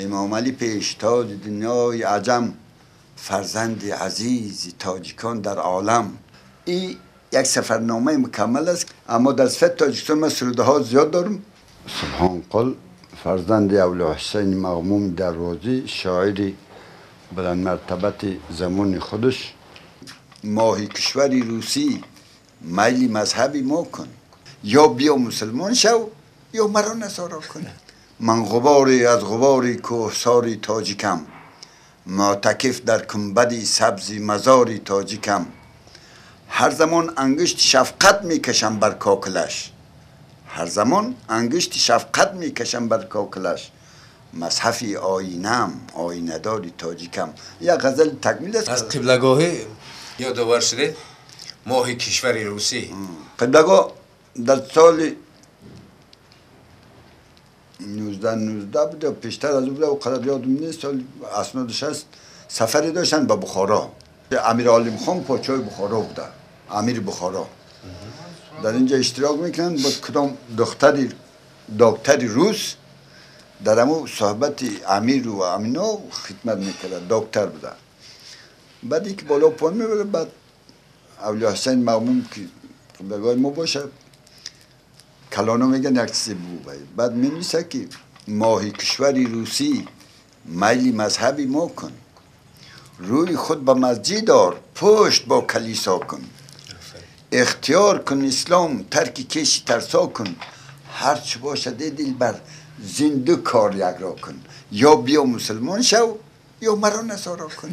Эмомалӣ пештози дунёи аҷам, фарзанди азизи тоҷикон дар олам. Ин як сафарномаи мукаммал аст, аммо дар сифати Тоҷикистон ман сурудҳо зиёд дорам. Субҳонқул, фарзанди Абулҳусайни Мағмуми Дарвозӣ, шоири баландмартабати замони худаш. Моҳи кишвари русӣ, майли мазҳаби мо кун, ё биё мусулмон шав, ё маро насоро кун. Ман ғуборе аз ғубори кӯҳсори тоҷикам, муътакиф дар кунбади сабзи мазори тоҷикам. Ҳар замон ангушти шафқат мекашам бар кокилаш, ҳар замон ангушти шафқат мекашам бар кокилаш. Мазҳафи оинаам, оинадори тоҷикам. Як ғазали такмил аст. Аз қиблагоҳӣ ёдовар шудед, моҳи кишвари русӣ. Қиблагоҳ дар соли 1919 буд ё пештар аз ӯ буда, он қадар ёдам нест, соли аснодаш аст. Сафаре доштанд ба Бухоро. Амир Олимхон подшоҳи Бухоро буда, амири Бухоро. Дар инҷо иштирок мекунанд бо кудом духтари доктори рус, дар ҳамун суҳбати амиру амино хидмат мекарда, доктор буда. Баъд ки боло пон мебарад, баъд Абулҳусайн Мағмум, ки қиблагоҳи мо бошад, калоно мегӯянд, як чизе бу. Баъд менависад, ки моҳи кишвари русӣ, майли мазҳаби мо кун, рӯи худ ба масҷид ор, пушт бо калисо кун, ихтиёр кун ислом, тарки кеши тарсо кун. Ҳарчи бошад, э дилбар, зинду кор якро кун, ё биё мусулмон шав, ё маро насоро кун.